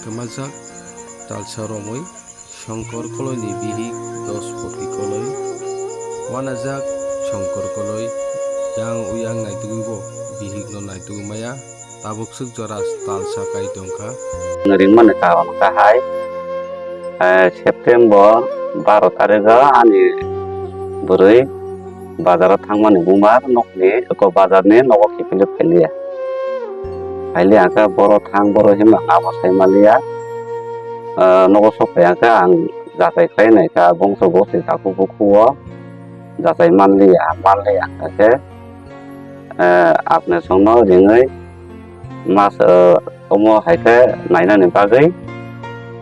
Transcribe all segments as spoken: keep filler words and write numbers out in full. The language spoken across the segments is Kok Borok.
Kwmajak talsa romwi Shongkor Koloini bihik Dospoti Koloi. Wanajak Shongkor Koloi, yang uyang naitugwibo bihikno naitugwi maya. Tabuk swk jora talsa kai tongkha. Ringmani karon kahai, eh, September baro tarikgo ani bwrwi bazaro thangmani bumar nokni eko bazarni nogo kiphilwi phailiya. Phailiya khe boro thang boro himma abo sai manliya. Eh, nogo sok phaiya khe ang jachai khlai nai kha bongso bosi takhuk bukhuo jachai manliya, manliya khe, eh, apne songno ringwi mas, eh, omo hai khe nainani bagwi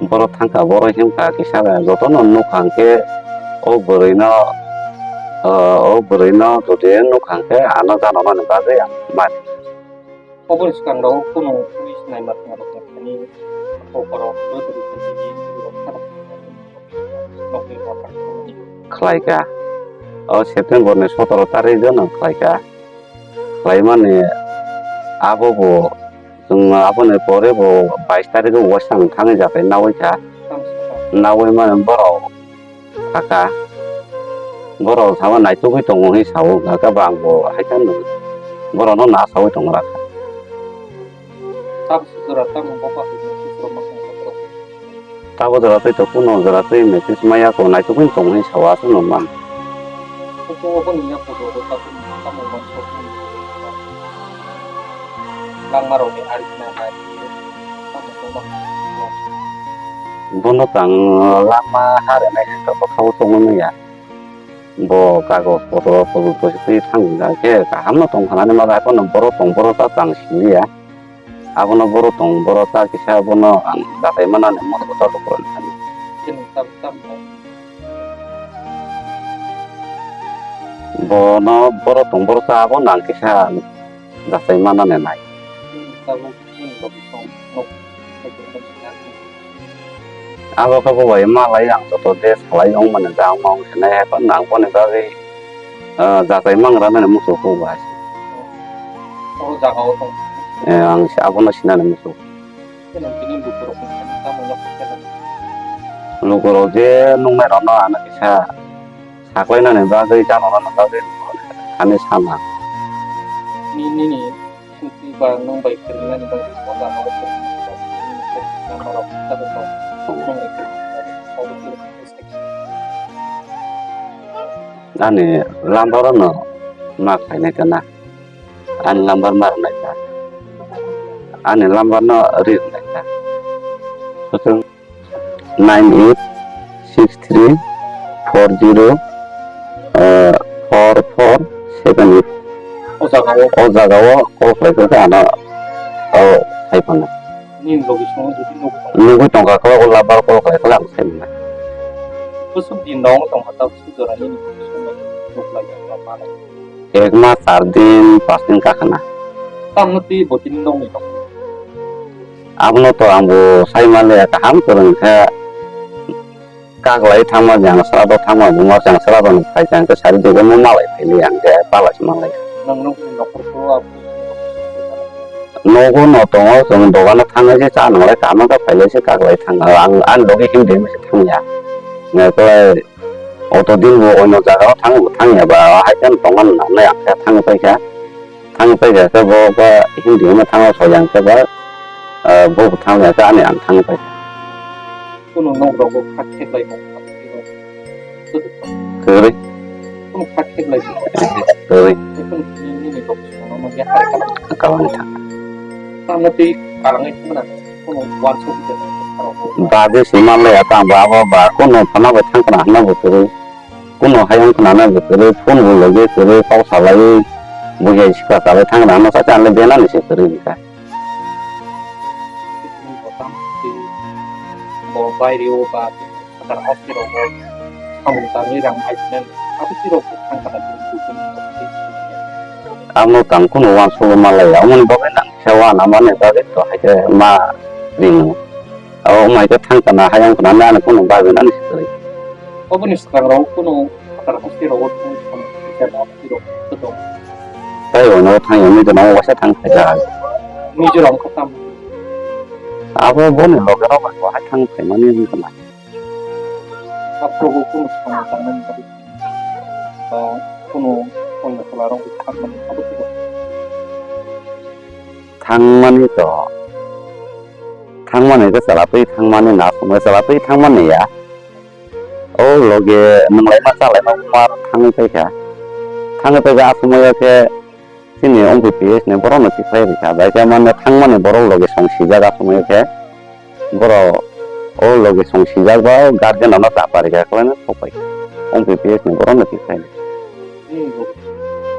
borok thangkha, borok himkha kisa jotono nukha hwnkhe o bwrwino, eh, o bwrwino jodi nukha hwnkhe ano janoknani bagwi ang mani. Oboni swkang rok kunu police naima thangma rok thani kokoro bwtwi twi twi twi rok khlaika. O September ni sotoro tarik o nang khlaika. Khlaimani abo bo chwng aboni pore bo bais tarik o waisa ang thangwi japai nawi kha. Nawi mani borok saka borok sama naitugwi tongo hinwi sao, hwnkhe ba ang bo hai khe borokno nasaui tongo rakha. Tabuk jora tamo bokha hwnwi sisrok ma songkha borok. Tabuk jora tei to kuno jora tei message maya ko naitugwi tong hwnwi sao aswk no man. Kuchungo boni yapo do tamo man sok. Langma rok ni ari na nai. Tamo tongma. Bono tang langma ha rwnai khe to bwkha o tongwi manya. Bo kagoj potro kwrwi kwrwi twi thangwi khe kaham no tong kha nani ma bai phano borok tong borok ta tang siliya. Abono borok tong borok ta kisa abono ang datai manani moto ta lukurok ni thani. Bono borok tong borok ta abono ang kisa datai manani nai. Abo khe bo bai malai ang joto de salai wng mani da wng ma wng khe nai hai phano nang boni bagwi, ah, jatai mangra nani muchung kuk bai. O jaga o tong. Eh, ang se abono sinani muchung. Khe nang tini lukurok ni thani tamo yakho khe nang. Lukurok je nungnai rok no ano kisa saklai nani bagwi, jano nani bagwi ani sana. Ni, nini Sungti ba nwng bai kwrwngmani bagwi o lama o kwrwngmani bagwi nini kok lama rok kisa rwkha. Nwng bai kwrwngmani bagwi obo khe ani lamba rok no ma khlainai ta na. Ani lamba ma rwnai ta. Ani lamba no ri rwnai ta. Swchwng. Nine eight six three four zero, eh, four four seven eight. O jaga o. O jaga o call khlai khe ano, o, sai phano. Nini logi song jodi nugwi tong. Nugwi tongkha khe o labar call khlai khe ang sai mano. Bwswk din rok tongkha ta bwswk jora nini logi song bai nukhlai tongkha mano. Ek mas char din, pas din kakhwna. Tamno twi bo tini nokni tong. Abono to ang bo sai manliya, kaham kwrwng khe kaglai thangma jang srado thangma buma jang srado ni phai jang khe sari dego mo malai phaili ang khe pala se manlai. Nang nokni nokhor ko abo. Nogo no tongo, chwng dogano thangwi se cha nwnglai, kaham khe phailai se kaglai thang ang ani logi himdi se thangya. Nokle Auto din bo oino jaga o thang, thangya ba, hai khe tongma nang nai ang khe thang paikha. Thang paikha khe bo ba Hindi hwnwi thango soi ang khe ba, ah, bo bo thangya khe ani ang thang paikha. Kuno nok rogo kha khe bai tong. Kwrwi. Kuno kha khe bai tong. Kwrwi. Kuno nini rok sono ma ya hai kalang. Kalang tha. Tamo tei kalang ai thangna. Bagwi se manlaiya tang bo abo ba kuno phano bai thang kana hwnna bo kwrwi. Kuno hayung khwnana bo kwrwi, phone bo logi kwrwi, kok salaiwi, buhiya sikla salai thang rana sa chale benani se kwrwi wngkha. Bo bairi o ba phatar hospital o samung tangwi rang ai sinani abo tiro thang kana. Amo tang kuno uansukma laiya, omoni bagwi nang kisa uanamani bagwi to hai khe ma ringo. Abo wngmai khe thang kana, hayung khna nani kuno bagwi nani se kwrwi. Oboni swkang rok kuno phatar hospital rogo thang kisa na hospital rogo tong. Tai ono thang ya, Mizoram o waisa thang khaja. Mizoram kha tam. Abo boni loge rok bai bo hai thang phaimani wngkha na. Aphuru bo kunu samung tangmani bagwi ba kunu oino tola rok thangmani abo khe thangmani to, thangmani khe chwla twi thangmani na, somoi chwla twi thangmani ya. O loge nunglaima chalaima wngma thangwi paikha. Thangwi paikha, a somoio khe chini O P P S ni borokno tikhlai rikha. Bai khe mane thangmani borok loge song sijak a somoio khe borok o loge song sijak ba guardian rokno chapa rikha, kwlaino thok paikha. O P P S ni borokno tikhlai rikha.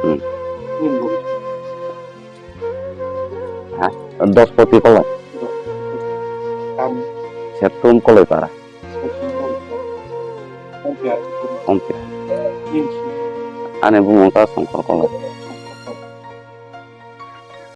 Hmm. Ha, Dospoti Koloi. Septum Koloi para. Ompia. Ani bumung ta Songkor Koloi.